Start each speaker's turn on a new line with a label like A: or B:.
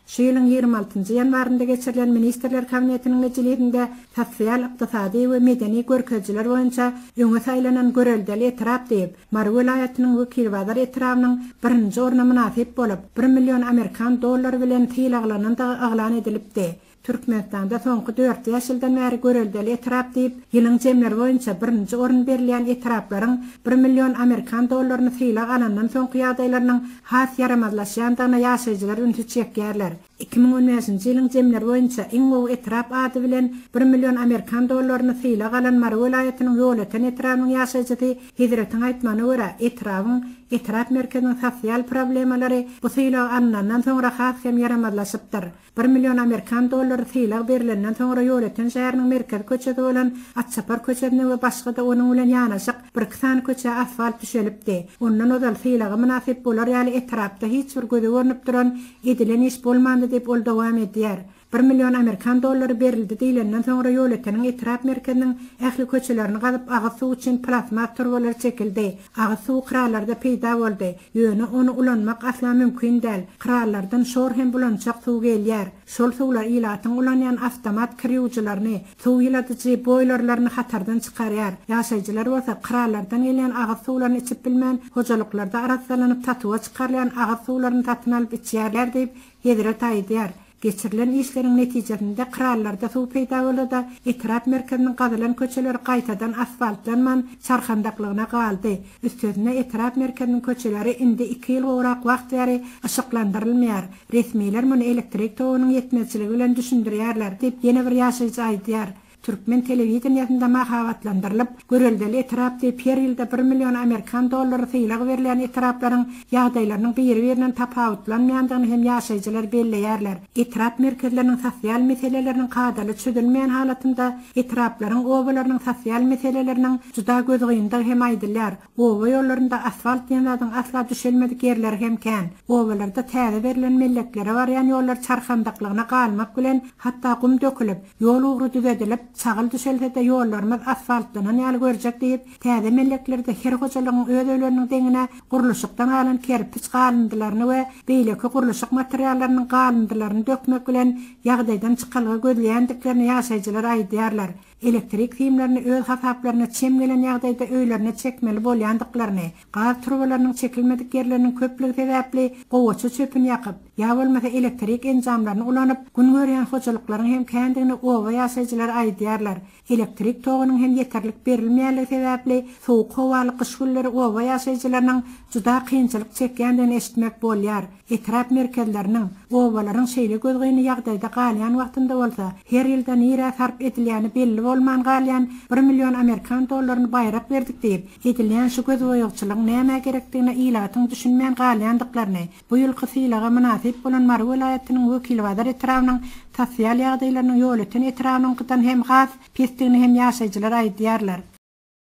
A: Şu ýylyň 26-njy ýanwarynda geçirilen Ministrler Kabinetiniň mejlisinde sosial-ykdysady we medeni görkezijiler boýunça öňe saýlanan göreldeli etrap diýip, Mary welaýatynyň Wekilbazar etrabynyň birinji orna mynasyp bolup, bir million amerikan dollary bilen sylaglanandygy yglan edilipdi. Türkmenistanda soňky dört-bäş ýyldan bäri göreldeli etrap diýip, ýylyň jemleri boýunça birinji orun berilýän etraplaryň bir million amerikan dollaryny sylag alandan soňky ýagdaýlarynyň has ýaramazlaşýandygyna ýaşaýjylar ünsi çekýärler. 2015-nji ýylyň jemleri boýunça iň gowy etrap ady bilen bir million amerikan dollaryny sylag alan Mary welaýatynyň Ýolöten etrabynyň ýaşaýjysy Hezretiň aýtmagyna görä, etrabyň etrap merkeziniň sosial problemalary bu sylag alnandan soňra has hem ýaramazlaşypdyr. Bir million amerikan dollary sylag berlenden soňra Ýolöten şäheriniň merkezi köçesi bolan Atçapar köçesine we başga-da onuň bilen ýanaşyk birki sany köçä asfalt düşelipdi. Ondan ozal sylaga mynasyp bolar ýaly etrapda hiç bir göze görnüp duran edilen iş bolmandy diýip ol dowam edýär. Bir million amerikan dollary berildi diýlenden soňra Ýolöteniň etrap merkeziniň ähli köçelerini gazyp agyz suwy üçin plastmas turbalar çekildi. Agyz suwy krallarda peýda boldy. Ýöne ony ulanmak asla mümkin däl. Krallardan şor hem bulançak suw gelýär. Şol suwlar ilatyň ulanýan awtomat kir ýuwujylaryny, suw ýyladyjy boýlerlerini hatardan çykarýar. Ýaşaýjylar bolsa krallardan gelýän agyz suwlaryny içip bilmän, hojalyklarda arassalanyp satuwa çykarylýan agyz suwlaryny satyn alyp içýärler diýip, Hezret aýdýar. Geçirilen işleriň netijesinde krallarda suw peýda boldy-da, etrap merkeziniň gazylan köçeleri gaýtadan asfaltlanman, çarkandaklygyna galdy. Üstesine, etrap merkeziniň köçeleri indi iki ýyl gowrak wagt bäri yşyklandyrylmaýar. Resmiler muny elektrik togunyň ýetmezçiligi bilen düşündirýärler, diýip, ýene bir ýaşaýjy aýdýar. Türkmen telewideniýesinde mahabatlandyrylyp, göreldeli etrap diýip her ýylda bir million amerikan dollary sylag berilýän etraplaryň ýagdaýlarynyň biri-birinden tapawutlanmaýandygyny hem ýaşaýjylar belleýärler. Etrap merkezleriniň sosial meseleleriniň kadaly çözülmeýän halatynda etraplaryň obalarynyň sosial meseleleriniň juda gözgynydygy hem aýdylýar. Oba ýollarynda asfalt diýen zadyň asla düşelmedik ýerleri hem kän. Obalarda täze berlen melleklere barýan ýollar çarkandaklygyna galmak bilen, hatda gum dökülip, ýol ugry düzedilip, çagyl düşelse-de ýollarymyz asfaltlanan ýaly görjek diýip, täze melleklerde her hojalygyň öz öýleriniň deňine gurluşykdan galan kerpiç galyndylaryny we beýleki gurluşyk materiallarynyň galyndylaryny dökmek bilen ýagdaýdan çykalga gözleýändiklerini ýaşaýjylar aýdýarlar. Elektrik simlerini öz hasaplaryna çem gelen ýagdaýda öýlerine çekmeli bolýandyklaryny, gaz turbalarynyň çekilmedik ýerleriniň köplügi sebäpli gowaça çöpüni ýakyp, ýa bolmasa elektrik enjamlaryny ulanyp gün görýän hojalyklaryň hem kändigini oba ýaşaýjylary aýdýarlar. Elektrik togunyň hem ýeterlik berilmeýänligi sebäpli sowuk howaly gyş günleri oba ýaşaýjylarynyň juda kynçylyk çekýändigini eşitmek bolýar. Etrap merkezleriniň, obalaryň şeýle gözgyny ýagdaýda galýan wagtynda bolsa, her ýylda nirä sarp edilýäni belli bolman galýan bir million amerikan dollaryny baýrak berdik diýip, edilýän şu gözboýagçylygyň nämä gerekdigine ilatyň düşünmän galýandyklaryny, bu ýylky sylaga mynasyp bolan Mary welaýatynyň Wekilbazar etrabynyň sosial ýagdaýlarynyň Ýolöten etrabynyňkydan hem has pesdigini hem ýaşaýjylar aýdýarlar.